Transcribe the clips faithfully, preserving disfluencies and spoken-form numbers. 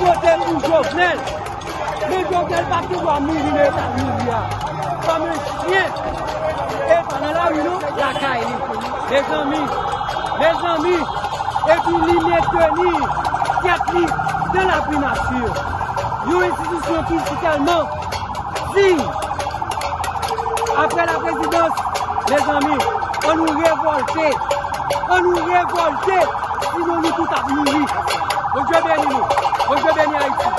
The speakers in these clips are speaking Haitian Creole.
Vote pou Jovenel. Men Jovenel pa t gen dwa mouri nan eta l mouri a. Kòm yon chen. E pa nan lari non, lakay li. Mezanmi, mezanmi, epi li mentni tèt li nan laprimati. Yon enstitisyon ki si tèlman diy. Apre la prezidans, mezanmi, ann nou revòlte. Ann nou revòlte, sinon nou tout ap mouri. Bondye beni nou. Bondye beni Ayiti.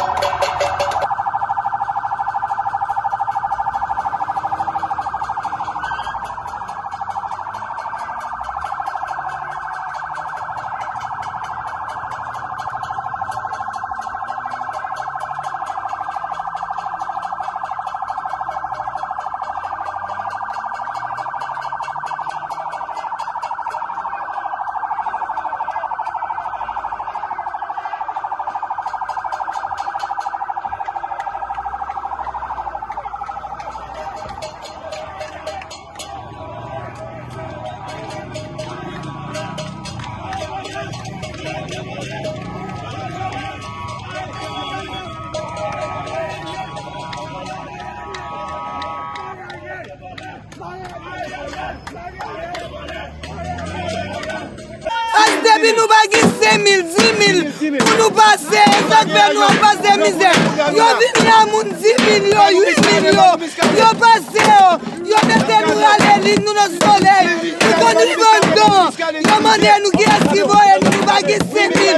Paske depi nou pa gen senk mil, dis mil pou nou pase, e sa k fè nou ap pase mizè. Yo vini a moun dis mil yo, uit mil yo, yo pase yo, yo mete nou rale li, nou nan solèy, nou konn rive anndan. Yo mande nou kiyès ki voye nou, nou pa gen senk mil,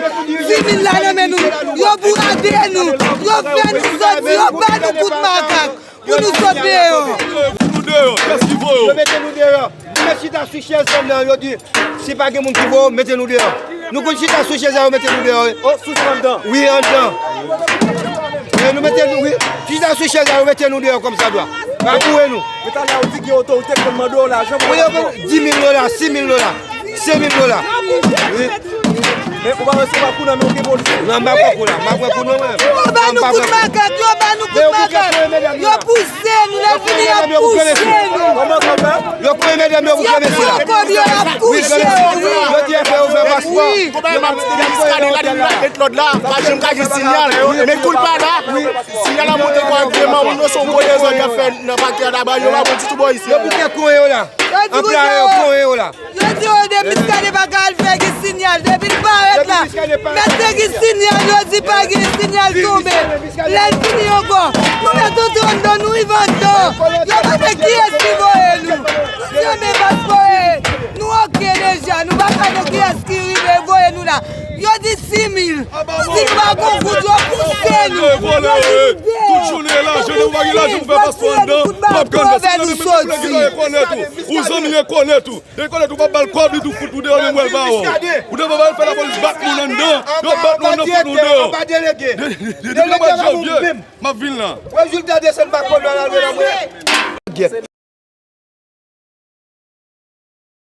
dis mil la nan men nou. Yo bourade nou, yo fè nou soti, yo ba nou kout makak. Pou nou sot deyò. Fout nou deyò. Kiyès ki voye w? Yo mete nou deyò. Nou mèt chita sou chèz anndan, yo di, si pa gen moun ki voye w, mete nou deyò. Nou konn chita sou chèz la, yo mete nou deyò, wi. O, sou chèz anndan? Wi, anndan. E nou mete nou, wi. Chita sou chèz la, yo mete nou deyò kòmsadwa. Pa boure nou. Men talè a ou di gen otorite k konn mande w lajan pou... Wi, yo konn, dis mil dola, sis mil dola. Senk mil dola. Wi. Men ou pa wè se pa kou nan men w gen polis. Non, m pa pran kou la. M pa pran kou non, mwen. Yo ba nou kout makak, yo ba nou kout makak. Yo pouse nou, lè fini y ap pouse nou. Yo kouye medam yo pou fè mesye la. Yo pran kòb yo, y ap kouche yo, wi. Yo di fè yo fè paspò. Wi. Konpayi m ap di depi Miskaden la, depi l ap met lòd la, pa janm ka gen sinyal. Men kou l pa la, sinyal la monte kò ak vye moun yo, se yon gwo dezòd y ap fè nan pakè a, daba yo pa bon ditou bò isi. Yo bouke kouye yo la. Anplwaye yo kouye yo la. Yo di yo de Miskaden pa ka al fè gen sinyal. Depi l parèt la, mèt te gen sinyal, yo di pa gen sinyal tonbe. Lè l fini ankò, nou mèt antre anndan, nou rive anndan. Yo mande kiyès ki voye nou. Nou di yo men paspò e nou oke deja, nou pa ka non kiyès ki rive voye nou la. Yo di sis mil. Nou di n pa gon goud, yo pouse nou. Yo di n deyò. Yo tire nou kout bal pou fè nou soti. Ou zanmi rekonèt ou. Rekonèt ou pa ba l kòb, li tou fout nou deyò, nou wè l ba w. Ou te pa ba l fè lapolis bat moun anndan. Yo bat nou anndan, fout nou deyò. De-, de-, de-, depi le mwa janvye, m ap vin la. Rezilta desann ba kòb la, l al wè la mwen.